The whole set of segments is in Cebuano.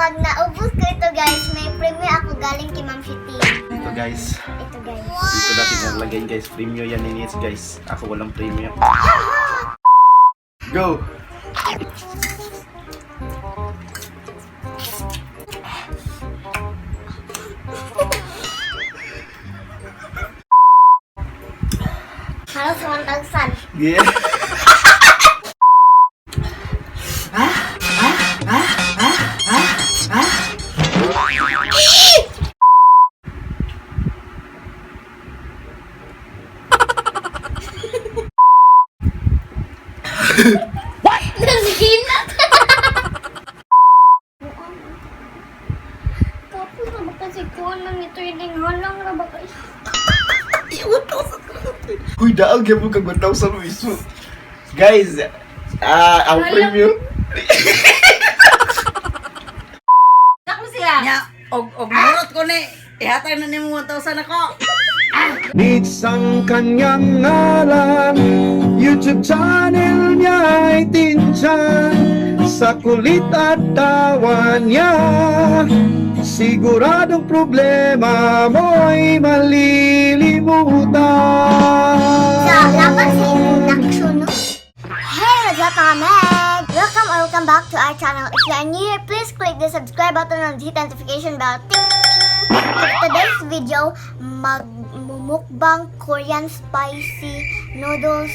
Kapag naubos ko ito, guys, may premyo ako galing kay Ma'am Shiti. Ito, guys. Ito, guys. Dito natin nalagay, guys. Premium yan ni Nits, guys. Ako walang premium. Go! Halos 1,000. Yeah! Naghinat! Tapos na ba kasi kuha na nito yung halang na ba guys? Uy, daag yan mo kag 1,000 iso. Guys, ang premium. Nak mo siya. Nya, og murot ko ni, ihatag na nimo 1,000 ako. Nits ang kanyang ngalan, YouTube channel niya ay Tinchan. Sa kulit at tawa niya, siguradong problema mo'y malilimutan. Sa laban sa induction, no? Hey, what's up, mga meg? Welcome or welcome back to our channel. If you are new here, please click the subscribe button and hit the notification bell. Ting! For today's video, magmumukbang Korean spicy noodles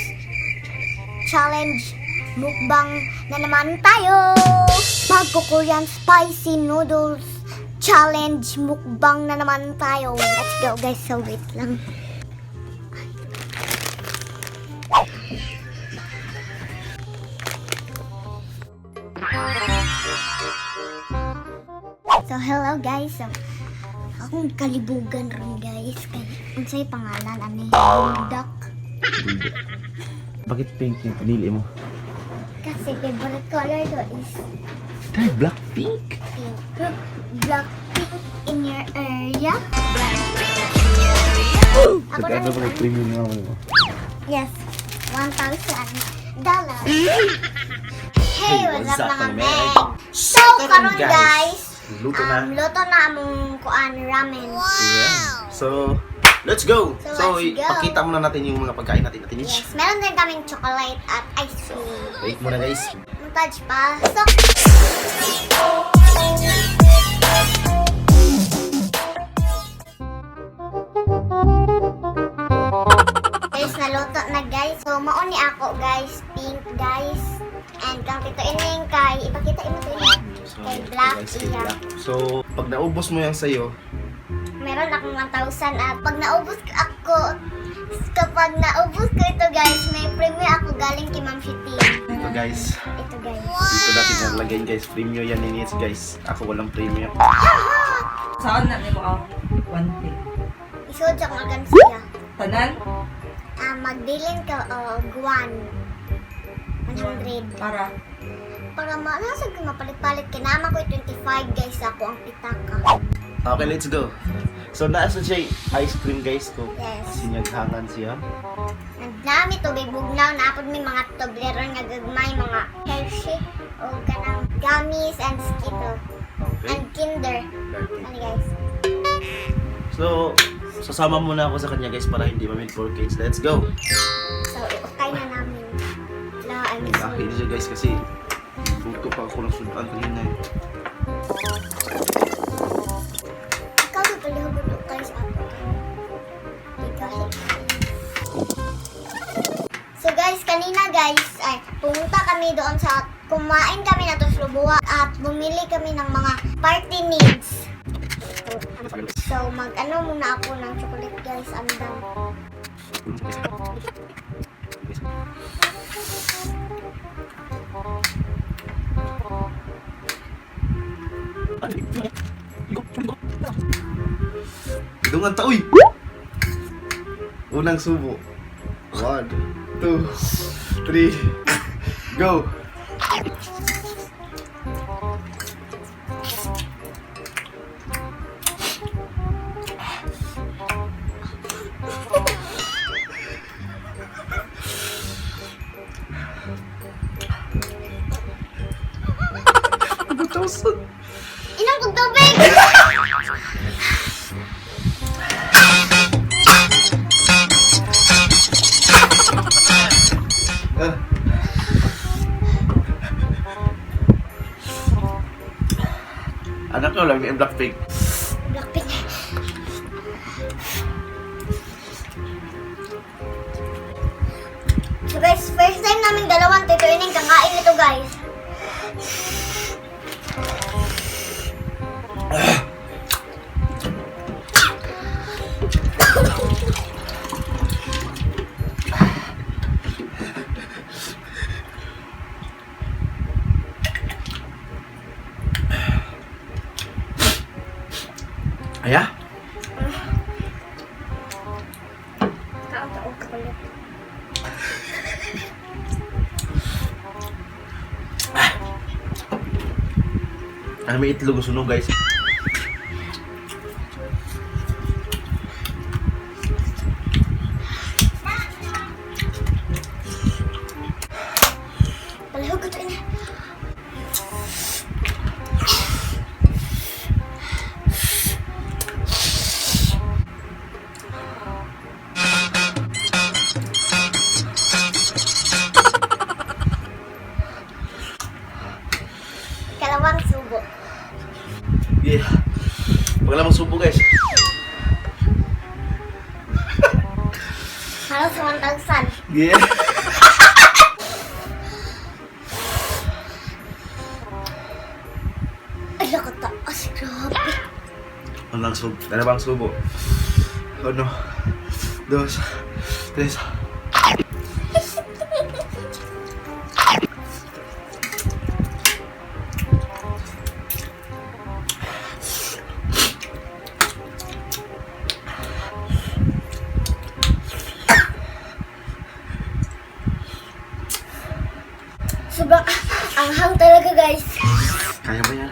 challenge mukbang na naman tayo! Magko-Korean spicy noodles challenge mukbang na naman tayo. Let's go, guys. So wait lang. So hello, guys. So, akong kalibugan ron, guys, kay unsay pangalan ani? Duck. Bakit pink yung pinili mo? Kasi favorite color do is Dahil black pink. pink. Black pink in your area. Ako Nagkano na ba kay premium nga mo? Yes. $1,000. Hey, what's up, mga meg? So, karon, guys, Luto na. Luto na among kuan, ramen. Yeah. So, let's go! So, So, let's go. ipakita muna natin yung mga pagkain natin. Natin Yes, meron din kaming chocolate at ice cream. Wait muna, guys. Montage pasok! Guys, naluto na, guys. So, mauni ako, guys. Pink, guys. And kang Tito Ining kay, ipakita mo to, Ining. So, Kay black, guys, kay iya. black. So, pag naubos mo yan sa'yo, Meron akong 1,000 at pag naubos ko ako, kapag naubos ko ito, guys, may premyo ako galing kay Ma'am Shiti. ito, guys. Ito, guys. Dito natin nalagay, guys. Premium yan ni Nits, guys. Ako walang premium. Saan na nimo ang 1K? Isod sa kong alkansiya. Tanan? Ah, magbilin ka og 1. 100. Para. Para ma nasa ko mapalit-palit kay naman ko 25, guys, ako ang pitaka. Okay, let's go. So, nasa siya ice cream, guys, ko. Yes. Sinyaghangan siya. Nagdami tubig bugnaw na apod may mga Toblerone nga gagmay, mga Hershey o kanang gummies and Skittle Okay. and Kinder. Ano, guys? So, sasama muna ako sa kanya, guys, para hindi ma-made for kids. Let's go! So okay na namin. La, I'm Laki sorry. siya, guys, kasi luto pa ako ng sudan kanina eh. Ikaw di palihog og guys ako. Ikaw. So guys, kanina, guys, ay pumunta kami doon sa kumain kami na Tusloboa at bumili kami ng mga party needs. So mag-ano muna ako ng chocolate, guys, andam. Dungan ta, uy! Unang subo. One, two, three, go! Thousand. Inom kog tubig. Ah. Anak ko lang ni Blackpink. Blackpink. So guys, first time namin dalawang Tito Ining kakain nito, guys. Aya? Taon-taon ka ulit. Ano, may itlog sunog, guys. Palihog ko to ina. Kalawang subo. Yeah. Paglamang subo, guys. Para sa 1,000. Yeah. Ay, nakataas. Grabe. Unang subo. Dalawang subo. Uno. Dos. Tres. Sobrang anghang talaga, guys. Kaya ba yan?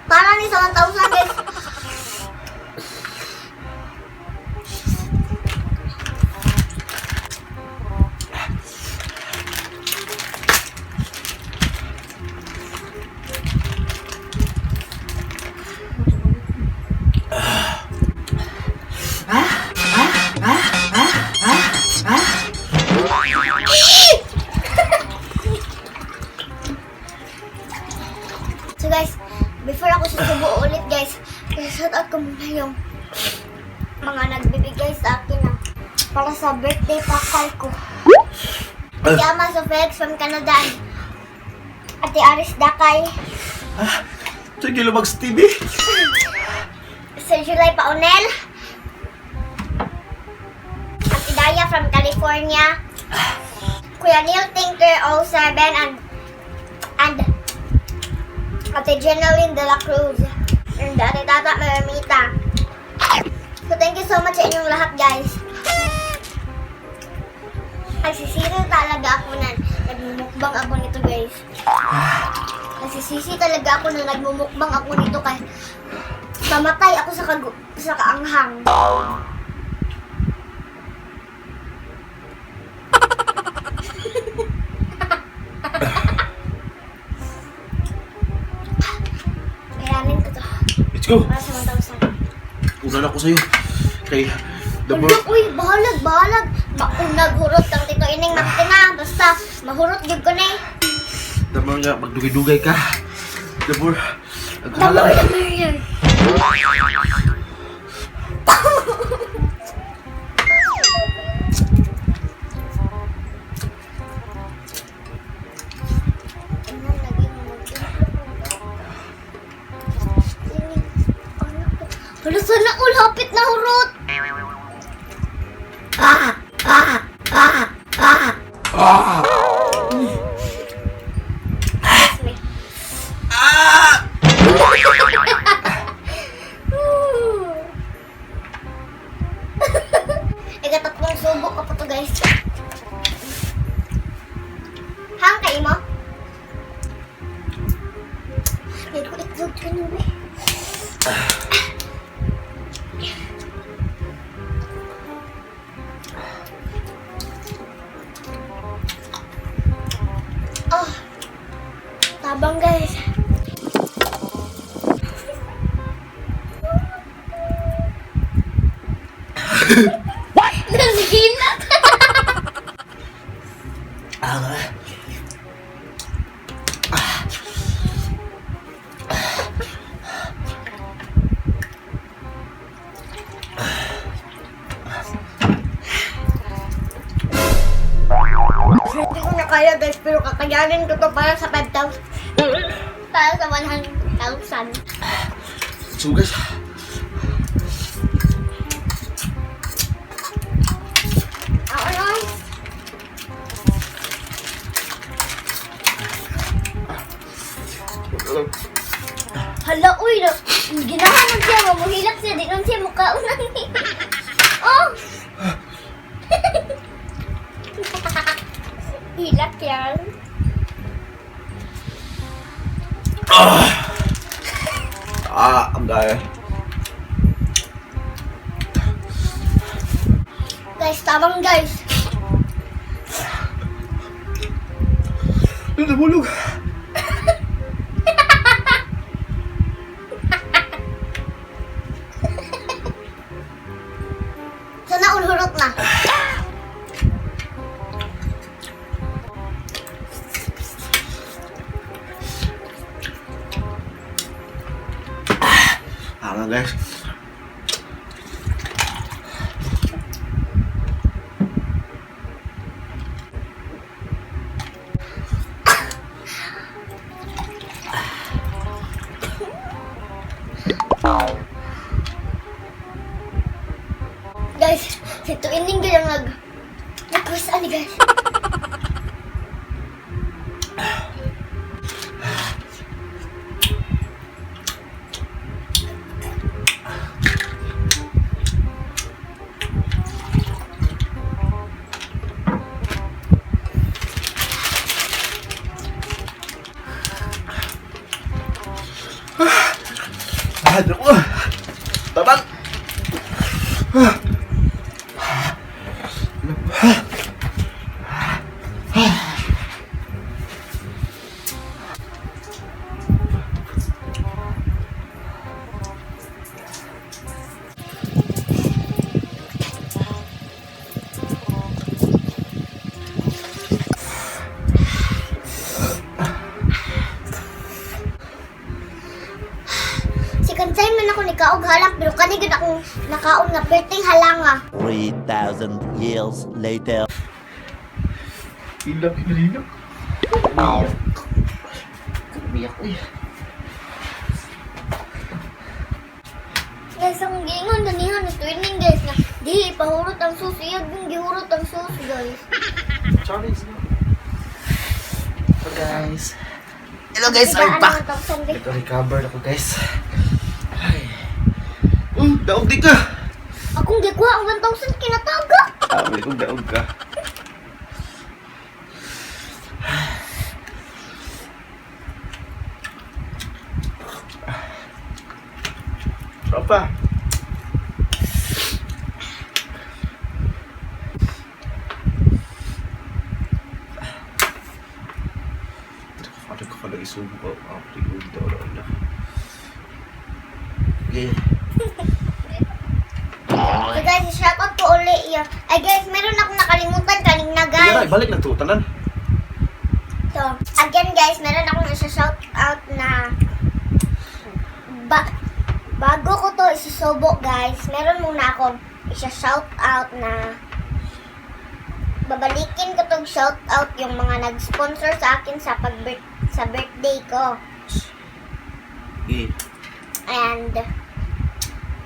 Para ni sa 1,000, guys. So guys, before ako susubo ulit, guys, shout out ko muna yung mga nagbibigay sa akin ng para sa birthday pakal ko. Ate Ama Sofex from Canada and Ate Aris Dakay, Sige, lumag sa TV. Sir July Paonel, Ate Daya from California, Kuya Neil Tinker 07 and Ate Jeneline De La Cruz and Ate Tata Mermita. So thank you so much sa inyong lahat, guys. Nagsisisi talaga ako na nagmumukbang ako nito, guys. Nagsisisi talaga ako na nagmumukbang ako nito kahit mamatay ako sa kaanghang. Kayanin ko to. Let's go. Para sa 1,000. Una na ako sa'yo. Kay the Ulo, uy, bahalag, bahalag. Maunag hurot kang Tito Ining Martina. Basta, mahurot gyud ko na eh. The more nga, magdugay-dugay ka. The more, The naghalang. more the merrier. Ano, naging mag- Ano sana all hapit na hurot. Ah! Ah! Ah! Ah! Ikatatlong subo ko pa to, guys. Hang kayo mo? May ko itlog ka na, eh. Oh. Tabang, guys. What? Naghinat. Hindi ko na kaya, guys, pero kakayanin ko to para sa 5,000. Para sa 100,000. So guys. Ako lang. Hala, uy, na, ginahan nun siya, mamuhilak siya, di nun siya mukhaon ni. Oh! Hilak yan. Ah, I'm dying. Guys, tabang, guys. Nabulog. Sana ulhurot na. Ah, guys. Guys, si Tuining gaya nag-quiz ani, guys. Ah, naku. Tabang. Si Kansay man ako ni kaog halang pero kani gud akong nakaon nga perting halanga. 3,000 years later. Ilak, ilak. Umiyak. Umiyak, uy. Guys, akong giingon ganihan ni Tuining, guys, nga di ipahurot ang suso, iyag yung gihurot ang suso, guys. Challenge na. So guys. Hello guys, I'm Diba, back. ano, 1,000, guys? Nag-recover ako, guys. Ay. Uy, daog di ka. Akong gikuha ang 1,000 kinataga. Ah, may kong daog ka. Tropa. Ano ko pala isubo ang prigundo na. Okay. So guys, shout out ko uli iyo. Ay guys, meron akong nakalimutan kanina, Sige na, guys. balik na to, tanan. So, again guys, meron akong isa-shout out na bago ko to isusubo, guys, meron muna akong isa-shout out na babalikin ko tong shout out yung mga nag-sponsor sa akin sa pag sa birthday ko. Okay. And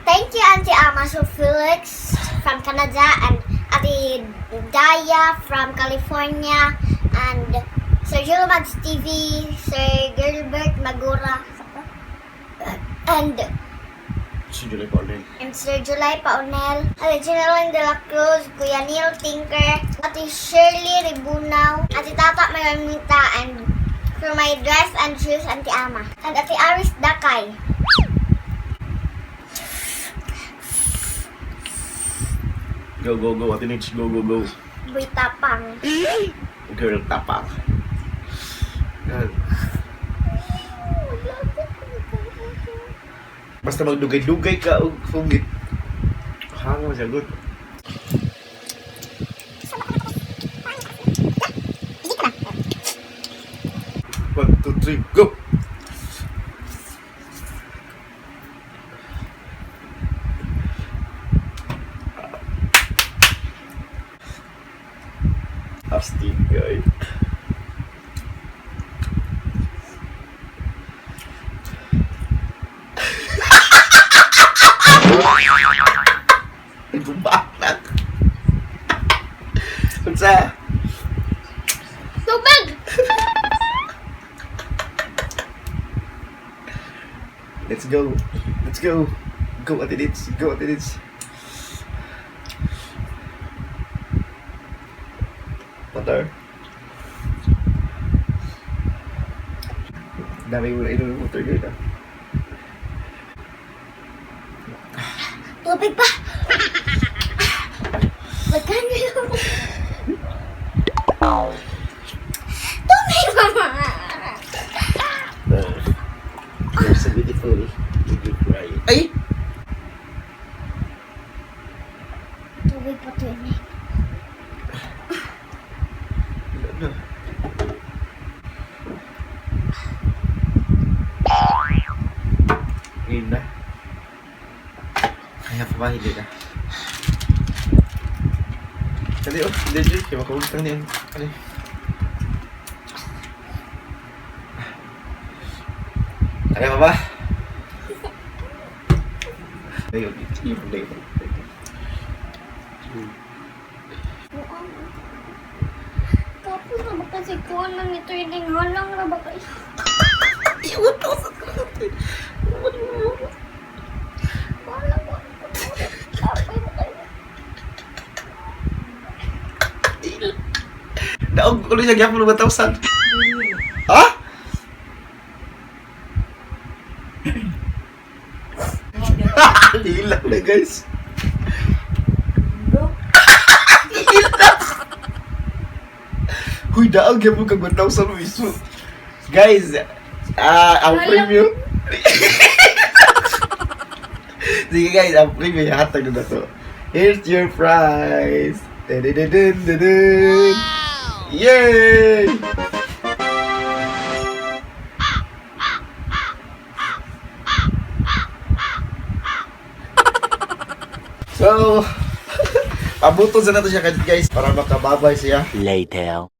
thank you, Auntie Amasu Felix from Canada and Ate Daya from California and Sir Jolo Mags TV, Sir Gilbert Magura, and Si July Paulin. and Sir July Paunel, Ate General de la Cruz, Kuya Neil Tinker, Ate Shirley Ribunao, Ate Tata Maramita, and for my dress and shoes, Auntie Ama, and Ate Aris Dakay. Go, go, go. Ate Nitch, go, go, go. Buitapang. Girl, tapang. Girl. Basta magdugay-dugay ka og fugit. Hangaw siya good. One, two, three, go! Astig, guys. Gumanak. Unsa? Tubig! Let's go. Let's go. Go, Ate Nits. Go, Ate Nits. Water. Dami mo na inom ng water girl, ah. Tubig pa! Magkano yung... Tubig pa! You're so beautiful. You cry. Ay! Tubig pa to yun. Wala na. Ngayon na. Kaya pa ba? Hindi na. Dali oh, hindi Jay. Kaya makaulog lang niyan. Ano yun? Kaya pa ba? Ayun, ayun, ayun. Tapos na ba kasi kuha na nito yung halang na ba kayo? Wala ko. Tapos mo kayo. Daog ko siya gyapon 1,000. Ha? Hilak na guys. Hilak. Huy, daog gyapon kag 1,000 piso. Guys, ah, ang premium. Sige guys, ang premium hatag na to. Here's your prize. Dun, dun, dun, dun. Yay! So, pabuto sa nato siya guys para makababay siya. Later.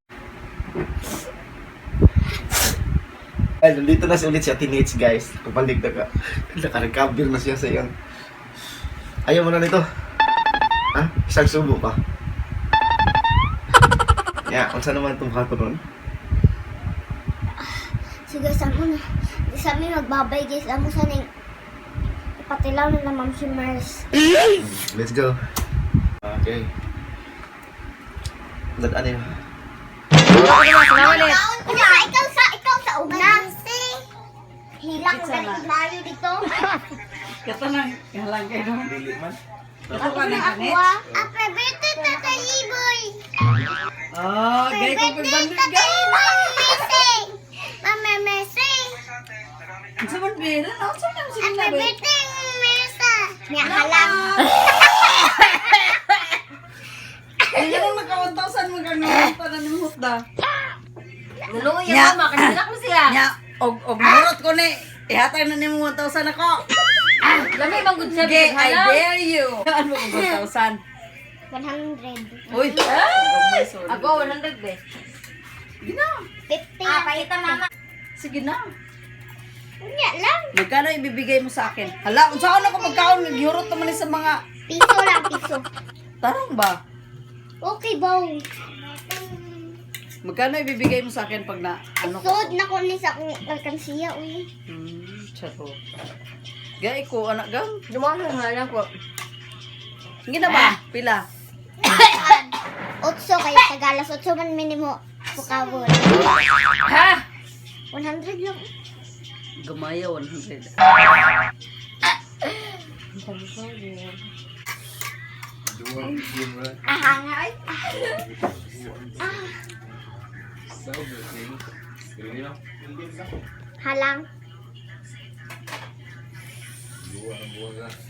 Ay, nandito na si ulit si Ate Nates, guys. Kapalik na ka. Naka-recover na siya sa iyang. Ayaw mo na nito. Ha? Isang subo pa. Ya, unsa naman itong hato nun? Sige, sa mo na. Di sa amin magbabay guys. Amo sa ning ipatilaw na ma'am si Mars. Let's go. Okay. Dad, ano yun? Una, ikaw sa una. Hilak mo galing mayo dito. Kato nang halang kayo no. Dili man. Kato ka na Ako kanit. ah. Happy birthday, Tatay Iboy. Oh, gay ko Birthday, pag Tatay Iboy. Messi. Mama Messi. Unsa man bira na unsa man sige na Happy ba? birthday, Mersa. Nga halang. Ay nga naka 1,000 mo kang namunta na nimo hutda. Luluya Nya. mama, kanilak mo siya. Nya og og murot ko ni ihatag na nimo 1,000 ako. Lami bang good sabi Gay, I halang. dare you. Ano ko 1,000? 100. Uy. Ako 100 be. Sige na. 50. Ah, pakita mama. Sige na. Unya lang. Magkano ibibigay mo sa akin? Hala, unsa ako magkaon nagyurot naman ni sa mga Piso lang, piso. tarong ba? Okay, bow. Magkano ibibigay mo sa akin pag na ano ko? Sod na ko ni sa akong alkansiya, uy. Charo. Gay ko anak gang. Dumaan ang halang ko. Sige na ba? Pila. Otso kay Tagalas. Otso man minimo. Pukawon. Ha? 100 lang. Gamaya 100. Aha nga, ay. Halang.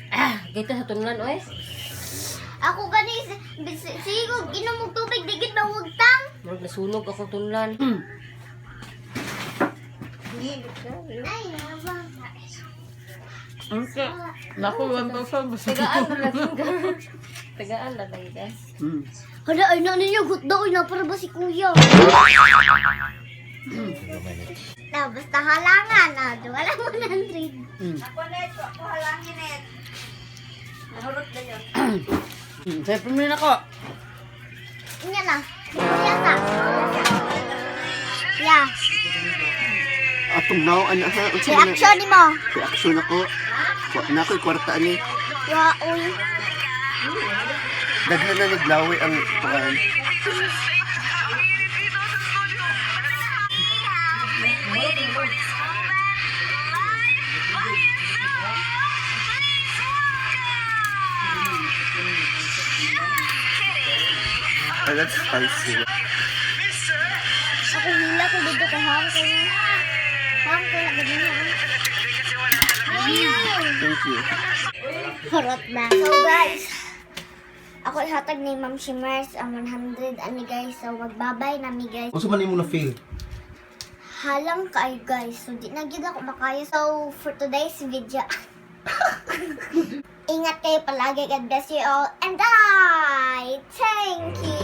Ah, kita sa tunlan oy. Ako gani sigo ginom og tubig digit mawugtang. Murag nasunog akong tunlan. Ay, naba. Okay. Naku, 1,000 ba? Tagaan na lang ka. Tagaan na lang ka. Hala, ay na ninyo gutda oy na para ba si kuya? Na basta halangan na, wala mo 100. Ako net, ako halangin net. Nahurot na yun. Siyempre mo ako. Inya na. Kuya sa. Yeah. Atong now, ano ha? Unsa man na- Reaction nimo. Reaction ako. Wa na ako'y kwarta ani. Wa uy. Daghan na naglawi ang kuan. Ah, that's spicy. Ako hila ko dito kay hang ko. Hang ko na ganyan. Thank you. Harot na. So guys, ako ihatag ni Ma'am Shimmers ang 100 ani guys. So magbabay na mi guys. Unsa man nimo na feel? Halang kaayo guys. So di na gid ako makaya. So for today's video, ingat kayo palagi. God bless you all. And I thank you.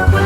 Ah.